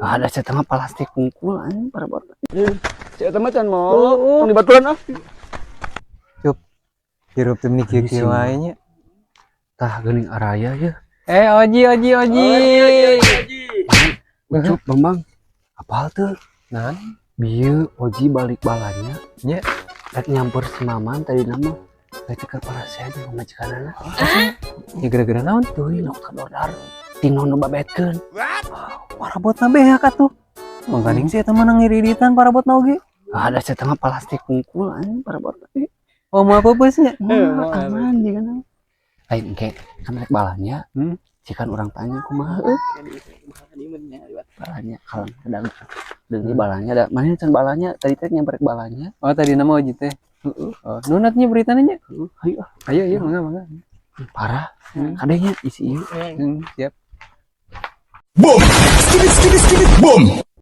Ada saya mah plastik kungkul anjing parabot. Si eta mah can mau tong dibaturan ah. Hirup teh meni kieu-kieu wae nya. Tah, geuning araya ya. Eh, Oji, Oji, Oji. Ucup, Bambang. Apal tuh? Nah, Bieu Oji balik balanya. Nya. Rek nyamper si Maman tadi nama. Rek keur parasea jeung pamajikanana. Ya gara-gara naon? Tuh, nu kadordar. Tino nu babetkeun. Parabotna beak atuh. Mangkaning sih eta mah ngiriditan parabotna oge. Ada saya mah plastik kungkul anjing parabot. Oh, mau apa nya? Wah, aman juga nama. Lain engke kan rek balanya. Cikan urang tanya kumaha euy. Balanya kalau sedang deui balanya da mana can balanya tadi teh nyamper balanya. Oh, tadi nama Oji teh. Heeh. Oh, nunatnya beritanya nya. Heeh, ayo ah. Ayo, ayo, mangga, mangga. Parah. Kadenya isi ieu. Siap. Boom! Skibidi skibidi skibidi boom!